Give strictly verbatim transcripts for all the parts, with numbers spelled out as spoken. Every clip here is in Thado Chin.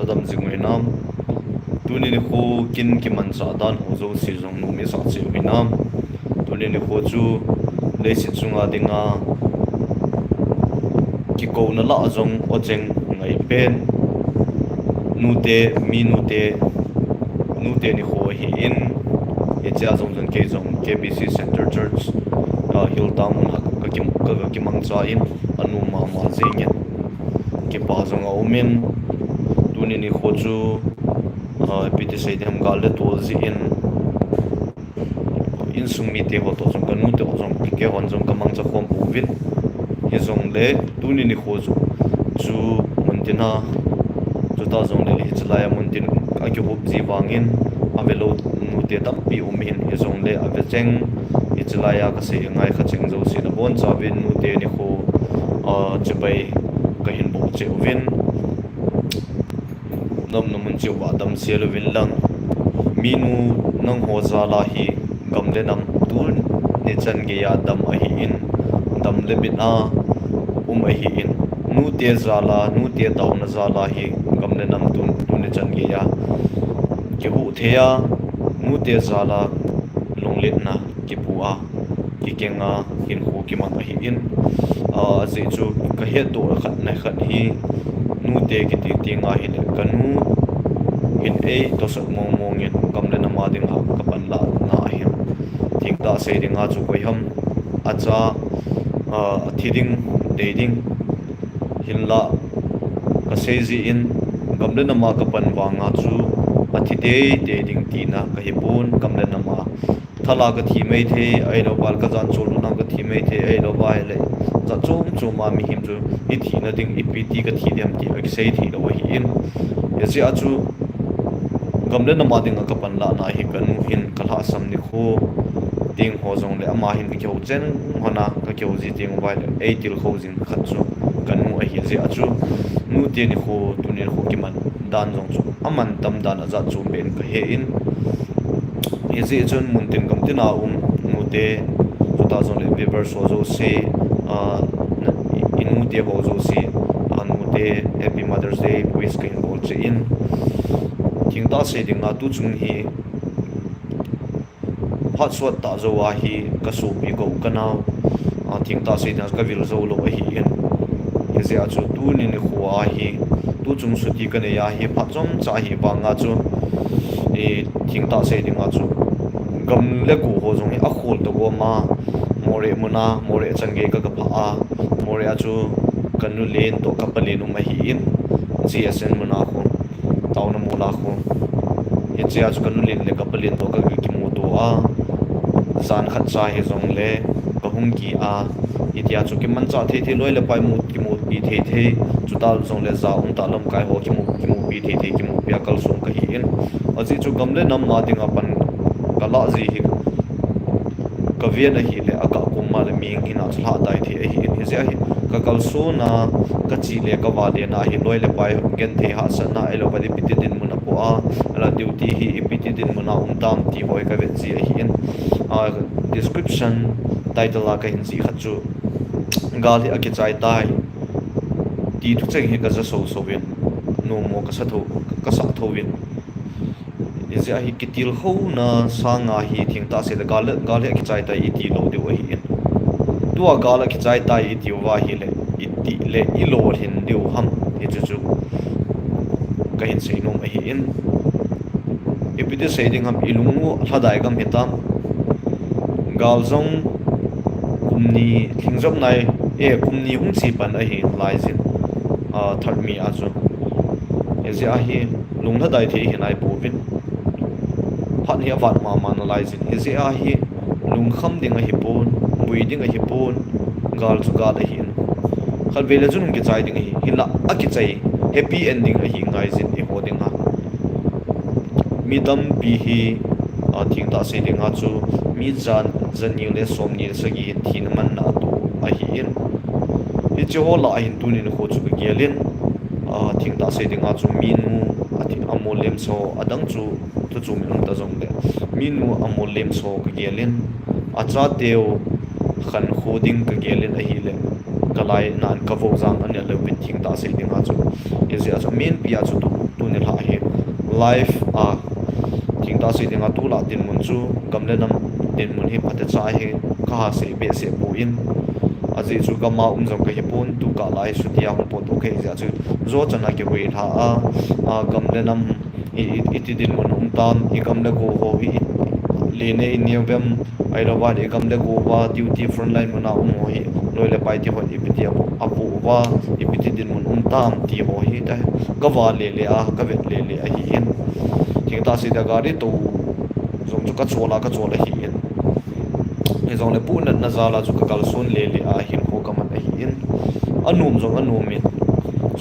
Adam jing u hinam. Tuni nikho kin kimanchah dan ho jouse jong nom isah cheh u hinam. Tuni nikho chu leiset chunga dinga kikouna lah jong ocheng ngai pen, nute, mi nute, nute nikho ahin, hichea jong chun kei jong K B C Center Church, ah, Hill Town mun ah ka kim-, ka, ka kimangcha in, anom mama jengin, kipa jong aumin, tuni nikho chu, ah, ipi ti sei ding ham, gal le tol jeh in, insung mite ho toh jong, ka nute ho jong, keihon jong ka mangcha khom pouvin. Hijongle tuni nikho chu, chu muntina, chuta jongle hiche laiya muntin akihop ji vangin, avelou nute tampi um in, hijongle avecheng, hiche laiya kasei ngai kha cheng jouse nabonchauvin nute nikho, ah, chibai kahin bol cheh uvin. Nomna mun cheh uva damsel uvin lang. Minu nangho jal a hi gam le nam tuni chan geiya dam ahin, dam le bitna um ahin. Nute jal a, nute taona jal a hi gam le nam tun, tuni chan geiya kihuh thei a, nute jal a lungletna kipu a, kikeng a hinkho kimang ahin, ah, ajeh chu kahetdoh khat na khat hi, nute kiti tenga hile kanu hin eitosot mong mongin gam le nam a dinga kapanlahna ahin. Thengtah sei dinga chu koi ham, acha, ah, athi ding, dei ding, hinlah kasei jeh in, gam le nam a kapan vanga chu athi teitei ding tina kahipon, gam le nam a thal a kathi maithei, ahilouva kajan cholna a kathi maithei, ahilouva hile jat chom chom a mihem chu ithina ding ipi ti kathi ding ham ti akisei theilou ahin. Hijeh a chu gam le nam a dinga kapanlahna hi kanu hin kalhahsam nikho teng ho jongle ama hin kakihou chen hon a, kakihou ji teng uva hile eitilkhou jing khat chu kanu ahi jeh a chu, nute nikho, tuni nikho kiman dan jong chu amantam dan ajat chom pen kahe in. Hijeh chun muntin gamtina um nute, chuta jongle viewers ho jouse, ah, inute ho jouse, ah, nute Happy Mother's Day wish kahin bol cheh in. Thengtah sei dinga tuchung hi phat sot tah jou a hi kasopi ka u kanao, ah, thengtah sei dinga kavil joulou ahin. Hijeh a chu tuni nikho a hi, tuchung chuti kanei a hi phat chomcha ahi vanga chu, thengtah sei dinga chu gam le go ho jong hi akhol toh gom a, Moreh muna, Moreh chan gei ka, kaphah a, Moreh a chu kanu len toh kapalen um ahin, G S N muna khu, taona mol a khu, hichea chu kanu len le kapalen toh ka, kakimuto a, jan khat cha hijongle kahung kit a, hitia chu kimanchah thei thei, loi le pai mu, kimupi thei thei, chuta jongle ja umtah lamkai ho kimu, kimupi thei thei, kimupi a kalson kahin. Ajeh chu gam le nam a dinga pan kalah ji hi kaven ahile akah kum a le mihing hina chu lhah dai thei ahin, hijeh a hi kakalsonna, kachi le kavale na hi loi le pai genthei hahsatna ahilouva ipi ti dinmun a po a, ala duty hi ipi ti dinmun a um tam ti ho hi kavet ji ahin. Ah, description title a kahin jih khat chu, gal hi akichai tai ti thucheng hi kaja soso in, nommo kasa thou, kasah thouvin. Hijeh a hi kitilkhouna sanga hi thengtah sei le gal, gal hi akichai tai itilou diu ahin. Tua gal akichai tai itiuva hile, itile ilolhin diu ham, hichu chu kahin seinom ahin. Ipi ti sei ding ham, ilung u lhadai gam hitam. Gal jong kum ni lhingjop nai, eh, kum ni hung che pan ahi laijin, ah, third May a chu. Hijeh a hi lung lhadai thei hi naipouvin. Phat hi avat mama nalaijin. Hijeh a hi lungkham ding ahipon, boi ding ahipon, gal chu gal ahin. Khatvei le chun hung kichai ding ahi, hinla akichai, happy ending ahi ngaijin eiho dinga. Mi tampi hi, ah, thengtah sei dinga chu, mi ja, jani le somni le sagi hi thina manna atoh ahin. Hiche ho lah ahin tuni nikho chu kagelin, ah, thengtah sei dinga chu minu athi, amol lemsa ho adang chu, thu chu min um ta jongle, minu amol lemsa ho kagelin, achateu khankho ding kagelin ahile, kalai nan kavou jang anel louvin thengtah sei dinga chu. Hijeh a chu, mipi a chu tu, tuni Life a, thingtah sei dinga tulai dinmun chu gam le nam dinmun hi phatecha hi kaha sei behseh poi. Ajeh chu gam a um jong kahi pon, tukah lai sutia hung potdoh kahi jeh chun, jo chana kihuilha a, a, gam le nam i, i, iti dinmun um tam, i gam le go ho hi i, le nei neo vem, ahilou vale i gam le go va, duty frontline muna um ho hi, loi le pai te hon ipi ti apoh, apoh uva, ipi ti dinmun um tam ti ho hi, ta, kava lele a, kavet lele ahin. Thingtah sei dia gari tou jong chu kachol a, kachol ahin. Hijongle punatna jal a chu kakalson lele a hinkho kaman ahin. Anom jong anom in.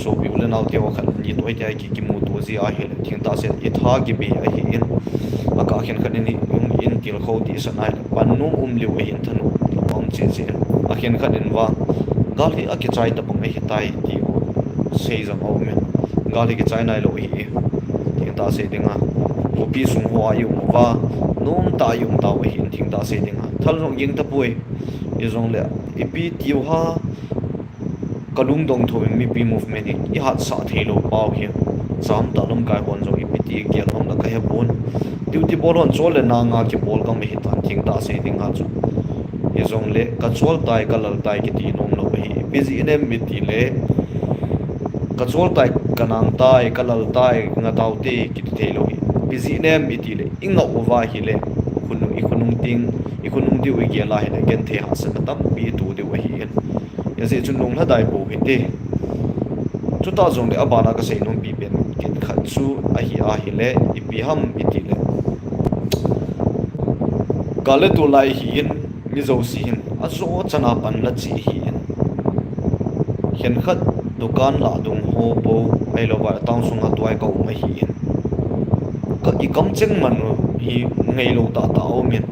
Sopi u le nao te ho khat ni toh tia ki, kimuto ji ahile. Thingtah sei itha kibe ahin. Akah khenkhat in hi, um in tilkhou tisa nai. Pannom um lheh ahin thanom um cheche. Akhenkhat in vang. Gal hi akichai tabang ahitai ti ho. Sei jong aum in. Gal hi kichai nailou ahi. Thingtah sei dinga. Khopi sung hoa i um uva. Nomtah a i um tau ahin thingtah sei dinga. Thal jong ging tapoi. Hijongle. Ipi tiu ham. Kalungdong thouvin mipi movement hi. I hatsah theilou pau hi. Cham tah lamkai hon jong ipi ti gel ham la kahe pon. Duty bol hon chol le nanga kibol gam ahitan thingtah sei dinga chu. Hijongle kachol tai, kalal tai kiti nom lou ahi. Ipi jeh inem itile. Kachol tai, kanang tai, kalal tai, ngatau te kiti theilou hi. Ipi jeh inem itile. I ngah uva ahile. Khonung, i khonung ting, i khonung diu i gel ahile. Genthei hahsatna tampi ito diu ahin. Hijeh chun lunglhadai pou hite. Chutah jongle abana kasei nompi pen kit khat chu ahi ahile. Ipi ham itile. Gal le tulai ahin, mi jouse hin, ajo chana pan la cheh ahin. Khenkhat dukan lah dung ho bou, ahilou vale town sunga tuai kaum ahin. Ka i kamcheng man u hi ngailou tahtah aumin.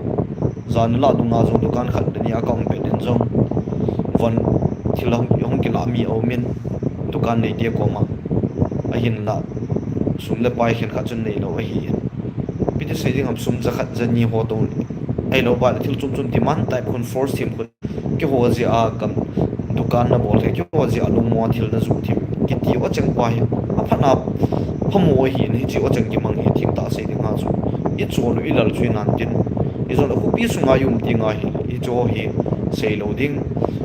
Jan lah dunga jong dukan khat le ni a kaum pet in jong. Von thil hung, hung kilah mi aumin. Dukan neite koma. Ahinlah. Sum le pai khenkhat chun neilou ahin. Ipi ti sei ding ham sum jakhat jani ho tou. Ahilou vale thil chom chom demand type khun force them khun. Keiho jeh a gam dukan nabol thei, keiho jeh a lungmong a thil najoh thei. Kiti acheng pa hi. Aphatna phamo ahin hiche acheng kimang hi thingtah sei dinga chu. I chol u i lal chu i nan tin. Hijongle khopi sunga i um tenga hi, hiche hi seilou ding.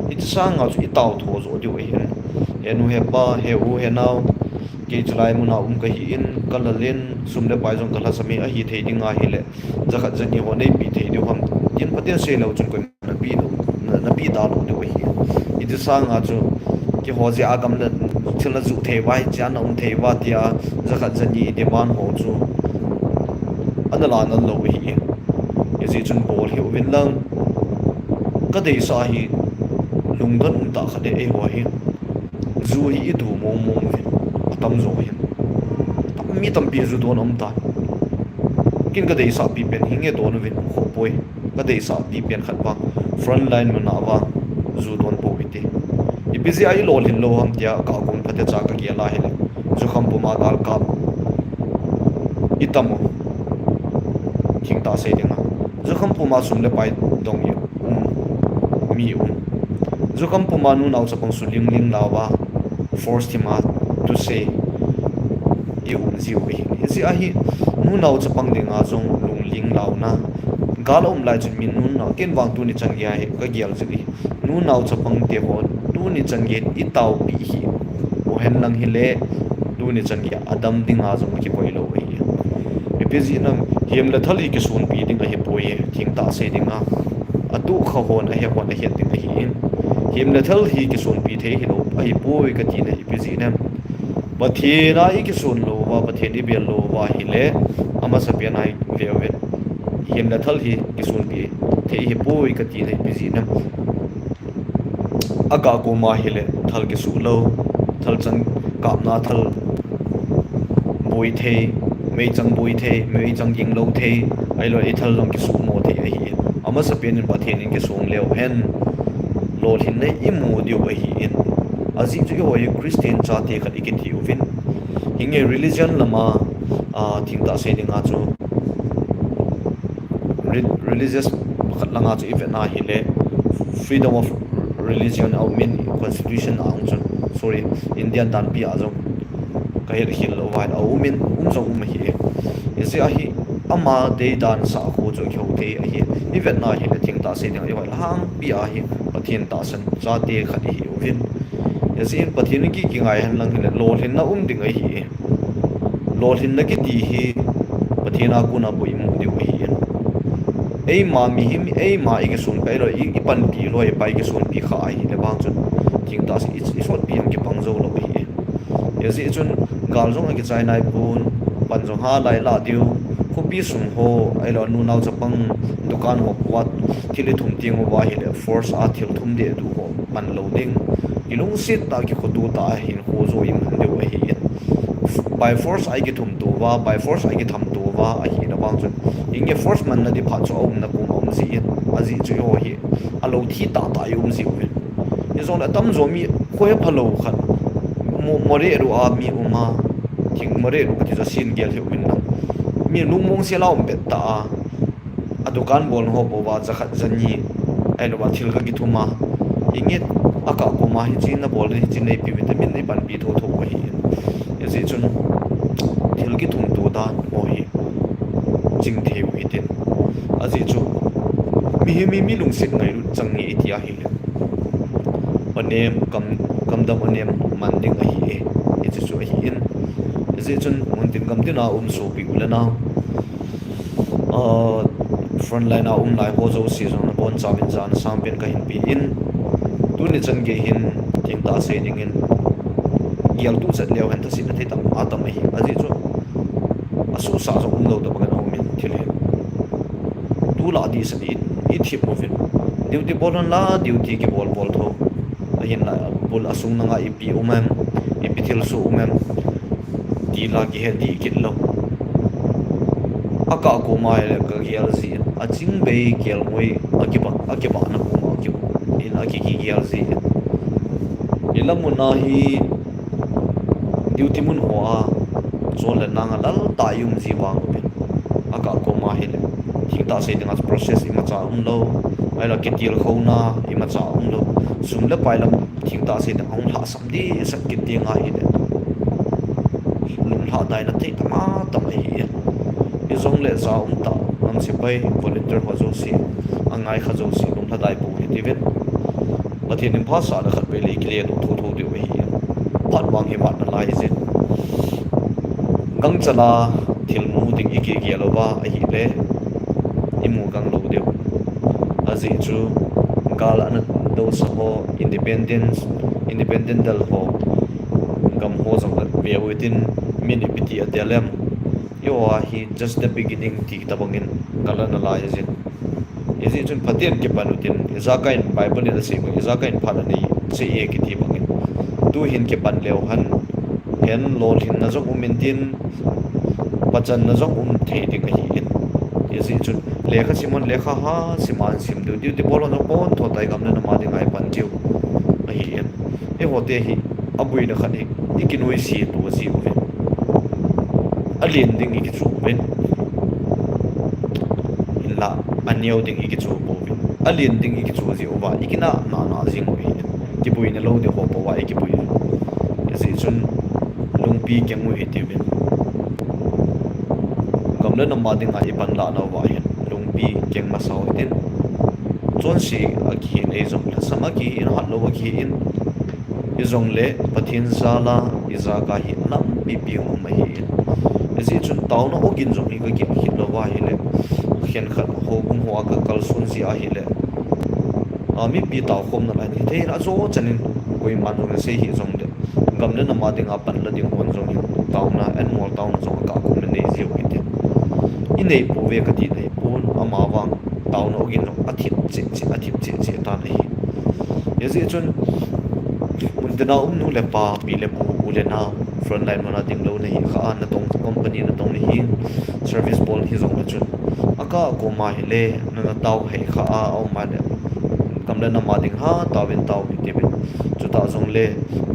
Hiche sanga chu i taotho jo diu ahin. He nu he pa, he u he nao. Kei chulai muna um kahin, kalal in, sum le pai jong kalhasam in ahithei ding ahile. Jakhat jani ho neipe thei diu ham. Tin Pathen seilou chun koima napeh lou, na, napeh talou diu ahi. Hiche sanga chu, keiho jeh a gam le thil najoh thei uva, hichea naum thei uva tia, jakhat jani demand ho chu. Ana la nal lou ahi. Hijeh chun bol hih uvin lang. Kadeisah hi, lungdon umtah khat e eiho hi. Ju hi i du mong mong uvin, atamjo hin. Tam, mi tampi ju don aum tan. Ken kadeisah pipen hi nge don uvin, khoh poi. Kadeisah pipen khat vang, front line muna vang, ju don pou hite. Ipi jeh a i lolhin lou ham tia, kagom phatecha kagel ahile. Jukham puma galkap. I tam u. Thingtah sei dinga. Jukham puma sum le pai dong i um. Mi um. Jukham puma nu nao chapang suling ling lauva. Force them a thusei. I um jiu ahi. Hijeh a hi nu nao chapang dinga jong lungling launa. Gal aum lai chun mi nu nao ken vang tuni chan geiya hi kagel jing ahi. Nu nao chapang te ho tuni chan geiya i taopi hi. Uhen lang hile tuni chan geiya adam dinga jong kikoi lou ahi. Ipi jeh inem hem le thal hi kisonpi ding ahipoi e, thingtah sei dinga. Atuh kha hon ahe hon ahet ding ahin. Hem le thal hi kisonpi thei hilou ahipoi kati na ipi jeh inem. Pathen a i kison louva, Pathen i bel louva hile, amasapen a i ve uvin. Hem le thal hi kisonpi thei ahipoi kati na ipi jeh inem. Aga koma hile, thal kisuh lou, thal chan kapna thal boi thei, meichang boi thei, meichang ging lou thei, ahilou i thal jong kisuhmo thei ahin. Amasapen in Pathen in kisong leu hen, lolhinna i mu diu ahin. Ajeh chu eiho hi Christian chate khat i kiti uvin. Hinge religion lama, a, thingtah sei dinga chu, re-, religious pakhat langa chu i vetna hile, freedom of religion aumin, constitution a hung chun, sorry, Indian danpi a jong. Kahet khel lou vai aumin, um jong um ahi. Hijeh a hi ama deidan sah khu chu kihou thei ahi. I vetna hile thengtah sei ding a i hoilhangpi a hi Pathen tahsan chate khat i hi uvin. Hijeh in Pathen in ki, kingai hen lang hile lolhinna um ding ahi. Lolhinna kiti hi Pathen a kona bou i mu diu ahi. Eima mihem, eima i kisonpi lou, i, i panpi lou, i pa i kisonpi kha ahile vang chun thengtah sei i, i sotpi in kipang jou lou ahi. Hijeh chun gal jong akichai naipon, pan jong ha lai lah diu, khopi sung ho, ahilou nunao chapang, dukan ho pua, thil i thum teng uva hile force a thil thum deh diu ho pan lou ding. Kilungset tah, kikhoto tah a hinkho jo i man diu ahi. By force a i kithum to uva, by force a i kitham to uva ahina vang chun, inge force manna di phat chu aumna kom a um jeh in, ajeh chu eiho hi alou thi tahtah i um ji uvin. Hijongle atamjo mi khohe phalou khat, mo, moreh ru a mi um a, thing moreh ru kati chu asin gel hi uvin lang. Mi lungmong sel a um pet tah a, a dukan bolna ho bou va jakhat jani, ahilouva thil kakithum a, inge akah koma hiche nabol ding, hiche neipe uvin tin min eipanpi thotho u ahi. Hijeh chun thil kithum to dan ho hi chingthei u hitin. Ajeh chu mihem hi mi lungset ngailut chang nge iti ahile, anem, kam, kamdam anem man ding ahi e, hiche chu ahin. Hijeh chun muntin gamtin a um sopi u le nao, ah, frontline a um lai ho jouse jong nabonchauvin jana sangpen kahin pe in. Tuni chan gei hin thengtah sei dingin geltoh chet leu hen thasetna thei tam atam ahi. Ajeh chu asuhsah jong umlou tobang in aumin thil hi. Tulai dihset in i, i thip uvin. Duty bol hen la, duty kibol bol tho. Ahinla, bul asung langa ipi um em, ipi thilsoh um em, ti la kihe dih kit lou. Akah koma hile kagel jin, aching bei kelngoi, akibah, akibahna koma aki, in aki, kigel jin. Ilam mun a hi duty mun ho a chol le nang a lal tah i um ji vang uvin. Akah koma hile thengtah sei dinga process imacha umlou, ahilou kitilkhouna imacha umlou. Sum le pai lam thengtah sei ding ahung lhahsam dehset kit ding ahile, lunglhadaina thei tam atam ahi. Hijongle ja um tah, nam sepai, volunteer ho jouse, angaikha jouse lunglhadai pou hitiuvin. Pathen in phasah le khatvei le i kile doh thotho diu ahi. Phat vang hi vatna lai jin. Gangchal a thil mu ding i kigel uva ahile, i mu gang lou diu. Ajeh chu gal ana dousa ho, independence, independent dal ho, gam ho jong la veu hitin, min ipi ti adel em. Eiho a hi just the beginning ti tobang in gal ana lai jin. Hijeh chun phaten kipan utin, ijakai in Bible in asei bang, ijakai in phat anei sei e kiti bang in. Tuhin kipan leu hen, hen lolhinna jong um intin, pachanna jong um thei ding ahin. Hijeh chun lekha sim hen, lekha ha sim a sim diu, duty bol hen jong pontho tah a gam le nam a dinga i pan diu ahin. Eiho te hi aboina khat hi i kinoise to ji uvin. Alen ding i kichu uvin. Hinla, aneo ding i kichu pouvin. Alen ding i kichu ji uva, i kinah nah nah jing u ahin. Kiboina lou ding ho bou a i kiboi uvin. Hijeh chun lungpi keng u hitiuvin. Gam le nam a dinga i panlah nauva hin lungpi keng masa u hitin. Chonse akihin, eijong lhasam akihin, hatlou akihin. Hijongle Pathen jal a ijakai hi lampi pi um ahin. Hijeh chun taona ogin jong hi kagel khit louva ahile, khenkhat houbung hoa kakalson jeh ahile, a, mipi taokhomna lai hithei hih a, ajo chanin koiman jong asei hih jongle, gam le nam a dinga panla ding hon jong hin taona, anmol taona jong akah khom le nei jiu hitin. I nei pouve kati naipon, amavang taona ogin jong athip cheh cheh, athip cheh cheh tan ahi. Hijeh chun muntina um nu le pa, pi le pu, u le nao, frontline muna ding lou nahi kha a, natong company natong nahi, service bol hijongle chun, akah koma hile nana tao hei kha a, aum a le, gam le nam a ding ha taovin tao hitiuvin. Chutah jongle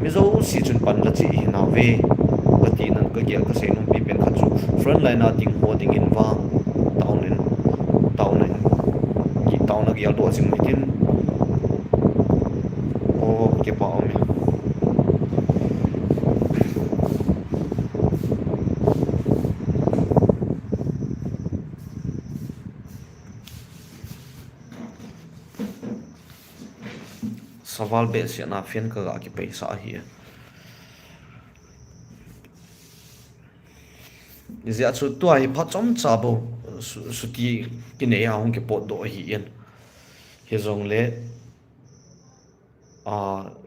mi jouse chun panla cheh hinauve, kati nan kagel kasei nompi pen khat chu frontline a ding ho dingin vang taonan, taonan, ki taona geldoh jing u hitin. O, kipa um e. saval behseh na fan ka ga kipeisa ahi. Ijeh chu tua hi phat chomcha bou su-, suti kinei a hung kipotdoh ahi in. Hijongle, a,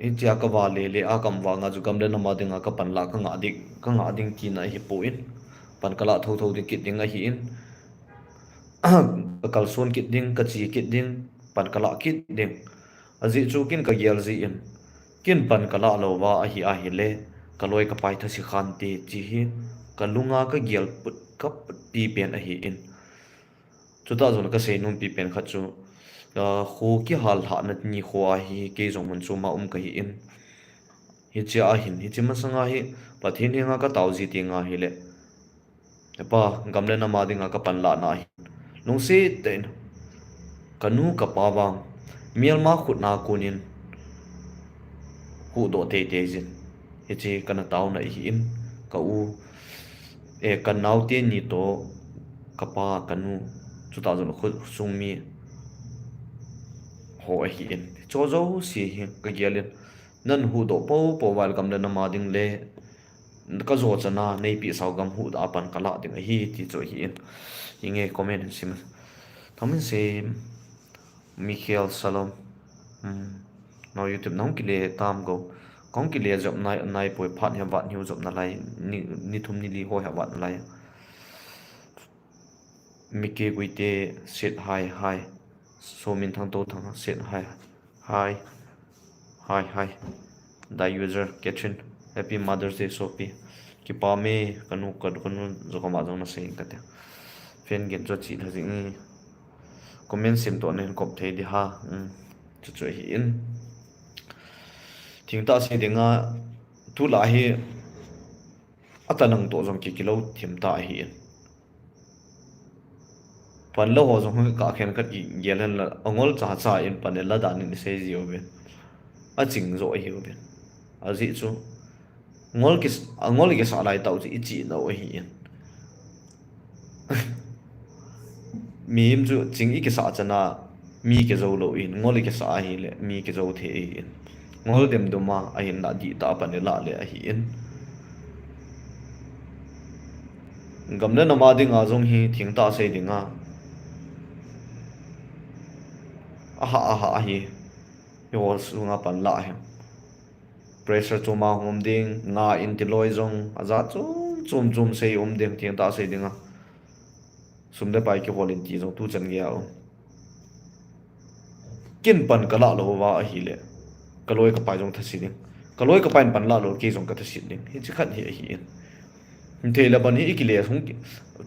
hitia ka vale le a kam vanga chu gam le nam a dinga ka panlah ka ngah ding, ka ngah ding tina ahipoi. Pan ka lah thotho ding kit ding ahi in. Ka kalson kit ding, ka che kit ding, pan ka lah kit ding. Ajeh chu kin ka gel jeh in, kin pan ka lah louva ahi ahile, ka loi ka pai thase khante ti hi, ka lunga ka gel put, ka put pipen ahi in. Chutah jong ka seinom pipen khat chu, a, kho kihal lhahna nikho a hi kei jong mun chom a um kahi in. Hichea hin, hiche masanga hi, Pathen henga ka tao ji teng ahile, Hepa, gam le nam a dinga ka panlahna ahi. Lungset tah in, ka nu ka pa vang, melma khutna konin, huhdoh teitei jin. Hiche kana taona ahi in, ka u, eh, ka naote ni toh, ka pa, ka nu, chutah jong khosung mi ho ahi in. Hicho jouse hi ka gel in, nan huhdoh poupou val gam le nam a ding le, ka jo chana, neipeh sao gam huhdoh a pan ka lah ding ahi, ti chu ahi in. Inge comment hin sim. Thamin sim. Michael Salom. Hmm. Nao YouTube nahung kile tam go. Kahung kile jop nai, naipoi phat hi vat hiu jop nalai. Ni, ni thum ni li ho hi vat nalai. Mike Guite said hi, hi. Somin Thangtothang said hi, hi. Hi, hi. The user, Catherine. Happy Mother's Day, sopi. Kipah e, ka nu, ka, ka nu, jo kama jong na sei kate. Fan gen chu chi lha jing e. Comment sim toh nahin kop thei di ha. Um, chu chu ahi in. Thengtah sei dinga, tulai hi, ata nang toh jong ki, kilou thim ta ahi in. Pan la ho jong ka khen khat kigel hen la, angol chacha in pan la dan in sei ji uvin. Aching jo ahi uvin. Ajeh chu, ngol ki, angol kisah lai tau chu ichi nau ahi in. Mihem chu ching ikisah chana, mi kijo lou in, ngol ikisah ahile, mi kijo thei in. Ngol demdum a, ahinla dihtah a pan ilah le ahi in. Gam le nam a dinga jong hi thengtah sei dinga. Aha, aha, ahi. Eiho sunga pan lah hi. Pressure chom a hung um ding, nga in tiloi jong, ajat chom chom chom sei um ding, thengtah sei dinga. Sum le pai kihol in ti jong tuchan gei a um. Kin pan ka lah lou va ahile, ka loi ka pai jong thase ding. Ka loi ka pai in pan lah lou, kei jong ka thase ding. Hichi khat hi ahi in. Hithei le ban hi ikile sung ki,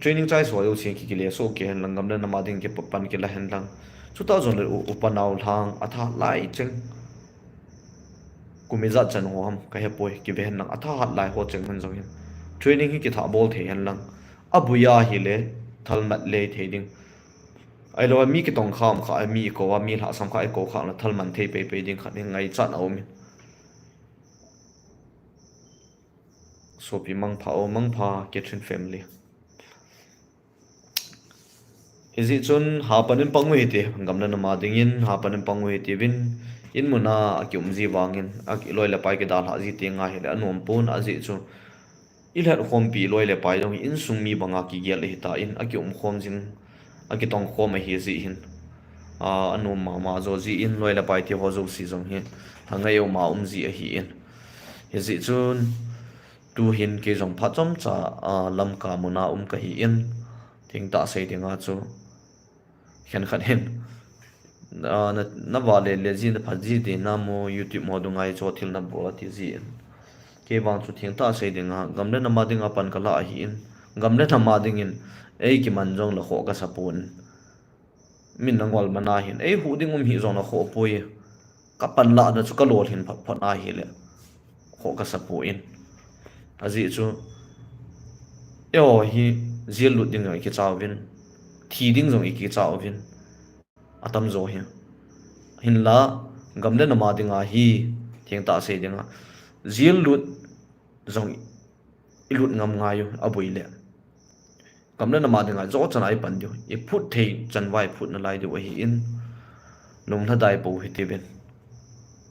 training chai so jouse ki, kile so kei hen lang gam le nam a ding ki pa, pan kila hen lang. Chutah jong le u, upa nao lhang, atha lai cheng. Kum ijat chan ho ham, ka hepoi, kive hen lang, atha hat lai ho cheng hen jong hin. Training hi kitha bol thei hen lang. Aboi ahile, thalmat le thei ding. Ahilou, mi kitong kha um kha, mi ikou a, mi lhahsam kha ikou kha, la thalman thei peipei ding khat hi ngaichat a um in. Sopi mangpha o, mangpha Catherine family. Hijeh chun hapan in pang u hite, gam le nam a dingin hapan in pang u hite uvin, in mun a akium ji vangin, aki loi le pai kidalhah ji teng ahile anom pon ajeh chu. Ilhat khompi loi le pai jong hi insung mi banga kigel ahitan, akium khom jing, akitong khom ahi jeh hin. A, anom mama jo jeh in loi le pai te ho jouse jong hi, lhangai um a um ji ahi in. Hijeh chun, tuhin kei jong phat chomcha, a, Lamka mun a um kahi in, thengtah sei dinga chu, khenkhat hin, a, na, na vale le ji na phat ji ti na mo YouTube mo dunga hi chu thil na bol a ti ji in. Kei vang chu thengtah sei dinga, gam le nam a dinga pan ka lah ahi in, gam le nam a dingin, ei kiman jong la khoh ka sa pon. Min na ngol man a hin, ei huh ding um hih jong na khoh poi. Ka panlahna chu ka lolhin phot phot ahile, khoh ka sa poi. Ajeh chu, eiho hi jail lut ding jong i kicha uvin, thi ding jong i kicha uvin, atam jo hi. Hinla, gam le nam a dinga hi, thengtah sei dinga, jail lut jong i lut ngam ngai u, aboi le. Gam le nam a dinga jo chan a i pan diu, i phut thei chan va i phut nalai diu ahi in, lunglhadai pou hite uvin.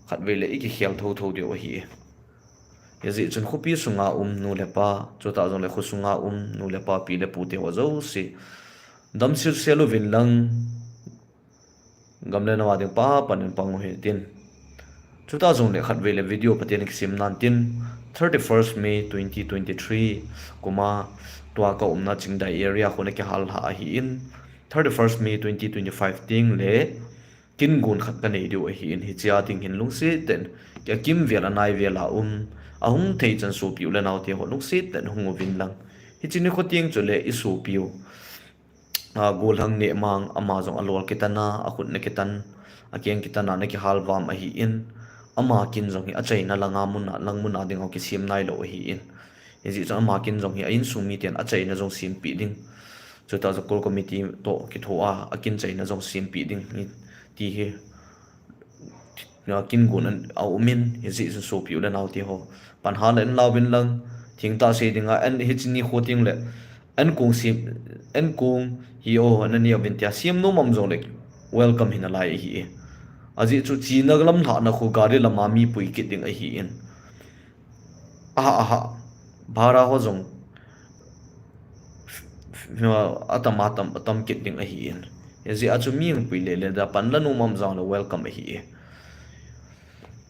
khatvei le i kikhel thotho diu ahi. Hijeh chun khopi sunga um nu le pa, chutah jongle kho sunga um nu le pa, pi le pu teho jouse, damsel sel uvin lang, gam le nam a ding pa pan in pang uhitin. Chutah jongle khatvei le video Pathen in kisem nan tin, thirty-first May twenty twenty-three kuma tua ka umna Chingdai area khu ana kihal lha ahin, thirty-first May twenty twenty-five tengle kin gon khat ka nei diu ahin, hichea ding hin lungset tah in, akimvel anaivel a um, ahung thei chan sopi u le nao teho lungset tah in hung uvin lang. Hiche nikho teng chule i sopi u, a, gollhang neh mang, ama jong alol kitan a, akhut na kitan, akeng kitan a na kihal vam ahin, ama kin jong hi achaina langa muna, lang muna dinga kisem nailou ahin. Hijeh chun ama kin jong hi a insung miten achaina jong sempeh ding, chutah jong core committee toh kithoa akin chaina jong sempeh ding ti hi, a, kin gon a umin, hijeh chun sopi u le nao teho, pan hala in lauvin lang, thengtah sei dinga, an hiche nikho tengle, an kong sem, an kong hi o, ana nei uvin tia sem nom um jongle welcome hi nalai ahi. Ajeh chu chena lam lhahna khu gari lama mi pui kit ding ahin, aha, aha, bhara ho jong atam, atam, atam kit ding ahin. Hijeh a chu mi hung pui lele da, pan la nom um jongle welcome ahi.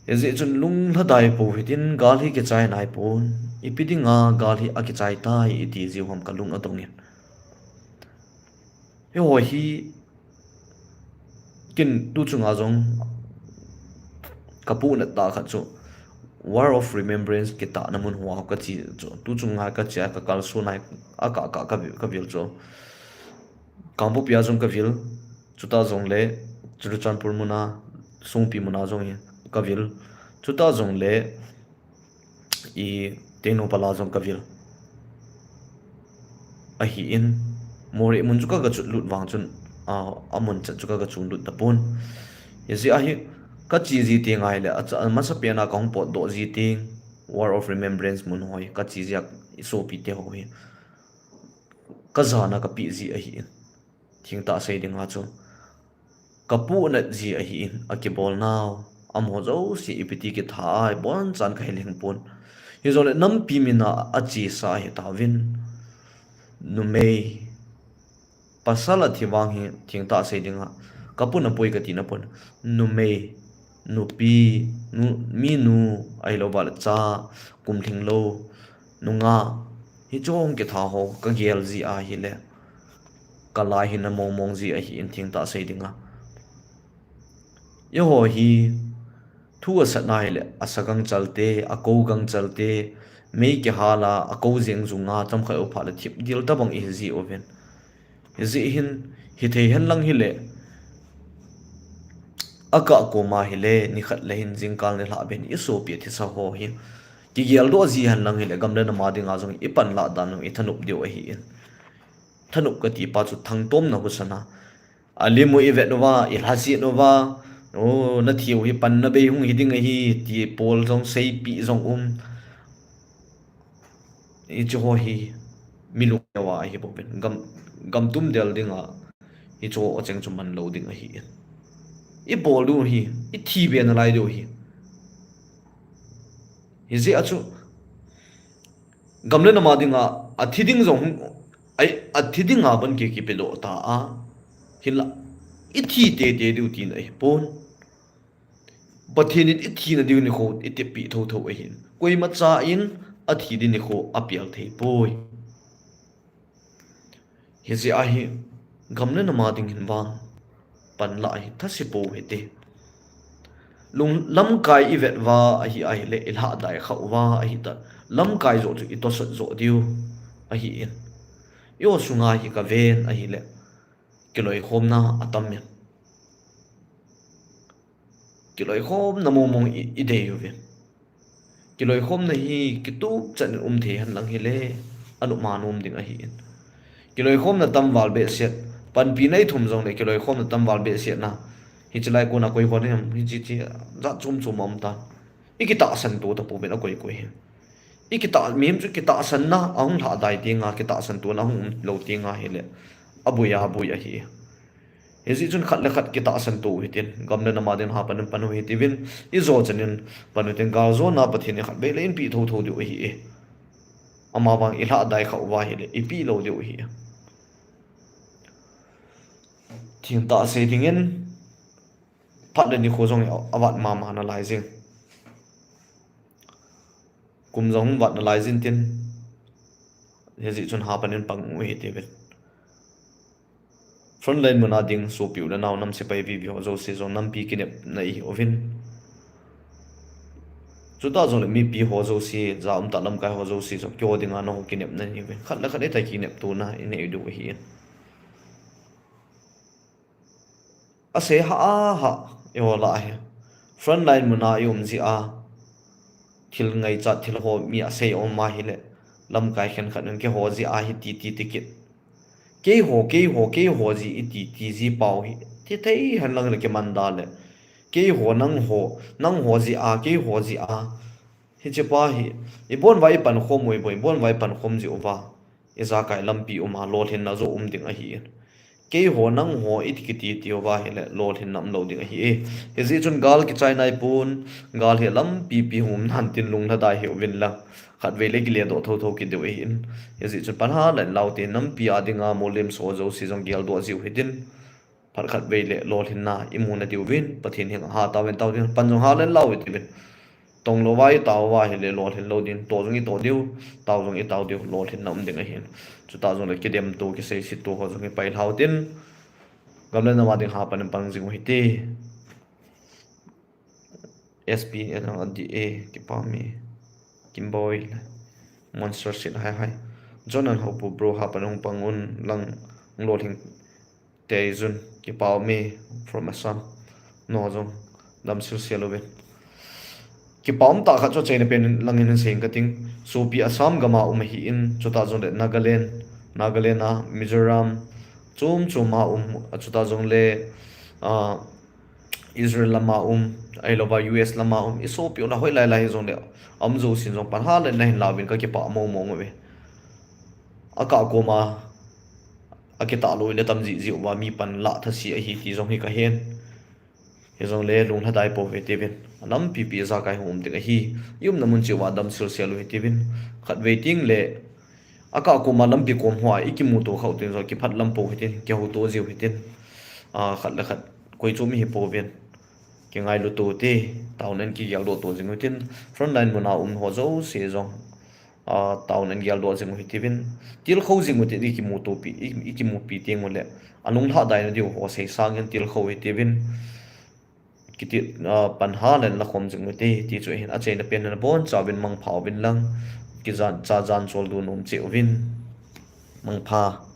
Hijeh chun lunglhadai pou hitin, gal hi kichai naipon. Ipi dinga gal hi akichai tai iti jiu ham, kalung adongin. Eiho hi, ken tuchunga jong kapuhnat tah khat chu War of Remembrance kitahna mun hoa kache chu, tuchunga kache a, kakalsona a ka, ka, ka, kavil chu, Kangpokpi a jong kavil, chutah jongle Churachandpur muna, Songpi muna jong hi kavil, chutah jongle i Tengnoupal a jong kavil ahin, Moreh mun chu ka, ka chotlut vang chun, a, amun chet chu ka, ka chonlut tapon. Hijeh a hi, kache ji teng ahile, a, amasapena kahung potdoh ji teng, War of Remembrance mun hoi kache ji a, i sopi teho hi kajana kapeh ji ahin. Thengtah sei dinga chu kapuhnat ji ahin, akibolnau, amaho jouse ipi ti kitha a, abonchan kahilhing pon. Hijongle nampi mina achesa ahitauvin, numei, pasal athi vang hi thengtah sei dinga kapuna poi katina pon. Numei, nupi, nu, minu, ahilouva le cha, kum lhinglou, nungah, hiche hung kitha ho kagel ji ahile, kalai hina mongmong ji ahin, thengtah sei dinga. Eiho hi thu asatna hile, asa gangchal te, akou gangchal te, mei kihal a, akou jeng junga, chomkhat u phat le thipdel tobang ihi ji uvin. Hijeh hin, hithei henlang hile, akah koma hile, nikhat le hin jingkal nilhah pen i sopi athisa ho hi kigeldoh ji henlang hile, gam le nam a dinga jong i panlah dan u i thanop diu ahin. Thanop kati pa chu thangtomna husa na, alim u i vet uva, i lhaset uva, o, nathiu hi panna bei hung hi ding ahi ti pol jong seipeh jong um. Hiche ho hi mi lungneo a ahi bouvin, gam, gam tumdel dinga hiche ho acheng chu manlou ding ahin. I bol diu hi, i thi be nalai diu hi. Hijeh a chu gam le nam a dinga athi ding jong hung, ai, athi dinga ban ki, kipedoh ta a, hinla i thi teitei diu tina ahipon. Pathen in i thina ding nikho i teppeh thotho ahin, koimacha in athi ding nikho apel thei poi. Hijeh a hi gam le nam a ding hin vang panlah hi thase pou hite. Lung, lamkai i vet uva ahi, ahile i lhahdai khah uva ahita, lamkai joh chu i tosot joh diu ahin. Eiho sunga hi kaven ahile, kiloikhomna atam in, kiloikhomna mongmong i, i dei uvin. Kiloikhomna hi kitup chan in um thei henlang hile, anop ma nom ding ahin. Kiloikhomna tamval behseh, panpina i thum jongle kiloikhomna tamval behseh na, hiche lai kona koi hon ham, hiche, hiche jat chom chom aum tan. I kitahsan to tapouvin akoi koi hi. I kitah, mihem chu kitahsanna ahung lhahdai tenga, kitahsan tona ahung umlou tenga hile, aboi a, aboi ahi. Hijeh chun khat le khat kitahsan tou u hitin, gam le nam a ding hapan in pan u hitiuvin, ijo chan in pan u hitin, galjona Pathen in khatvei le eipe thotho diu ahi e. Amavang ilhahdai khah uva ahile, ipe lou diu ahi e. Thim tah sei dingin, phat le nikho jong avat mama nalai jing. Kum jong vat nalai jin tin, hijeh chun hapan in pan u hitiuvin. Frontline muna ding sopi u le nao nam sepai vivi ho jouse jong nampi kinepna ihiuvin. Chutah jongle mipi ho jouse, ja umtah lamkai ho jouse jong keiho dinga nangho kinepna ihiuvin. Khat le khat itah kineptona inei diu ahi. Asei hah a hah, eiho lah hi. Frontline muna ium jeh a, thil ngaichat thil ho mi asei um ahile, lamkai khenkhat in keiho jeh a hiti ti ti kit. Keiho, keiho, keiho ji iti ti ji pau hi, ti thei henlang le kiman da le. Keiho, nangho, nangho jeh a, keiho jeh a. Hiche pa hi, ibon uva ipankhom u, ibon, ibon uva ipankhom jeh uva, ijakai lampi um a lolhinna joh um ding ahi. Keiho, nangho iti kiti ti uva ahile lolhinna umlou ding ahi e. Hijeh chun gal kichai naipon, gal hi lampi pi hung um nan tin lunglhadai hiuvin lang, khatvei le kiledoh thotho kit diu ahin. Hijeh chun pan halan lau te, nampi a dinga molemso jouse jong geldoh jiu hitin. Phat khatvei le lolhinna imu nadiuvin, Pathen henga hatao in tao ding, pan jong halan lau hitiuvin. Tonglouva itao uva ahile lolhin lou ding, toh jong itoh diu, tao jong itao diu, lolhinna um ding ahin. Chutah jongle kidemto, kiseisetto ho jong ipailhau tin, gam le nam a ding hapan in pan jing u hite. S P N D A, kipah e, Kimboi, Monster Seed, hai hai. John and Hopu bro, hapan hung pan un lang, lolhing Teijun, kipah e, from Assam. Nangho jong damsel sel uvin. Kipah umtah khat chu achaina pen langin hin sei inge kating. Sopi Assam gam a um ahin, chutah jongle Nagaland, Nagaland a, Mizoram, chom chom a um, chutah jongle, ah, Israel lam a um, ahilouva U S lam a um, isopi u lah hoilai lai hijongle, aum jousen jong pan halan nahin lauvin kakipah mong mong uve. Akah koma akitah lou le tam jiji uva mi pan lah thase ahi ti jong hi kahen. Hijongle lunglhadai pou hitiuvin. Anampi pi ijakai hung um ding ahi. Iumna mun cheh uva damsel sel u hitiuvin. Khatvei tengle akah koma lampi kom hoa ikimuto khah u teng jong kiphatlam pou hitin, kihouto jiu hitin. Ah, khat le khat koi chu mi hi pouvin. Kingailu to te, taona in kigeldoh to jing u hitin. Frontline muna um ho jouse jong, ah, taona in geldoh jing u hitiuvin. Tilkhou jing u hitin, ikimutopi, i, ikimupi teng ule, alunglhadai nadiu ho sei sangin tilkhou hitiuvin. Kiti, ah, pan halan lakhom jing u hite, ti chu ahin, achaina pen in abonchauvin mangpha uvin lang. Kijan, cha jan chol du nom cheh uvin. Mangpha.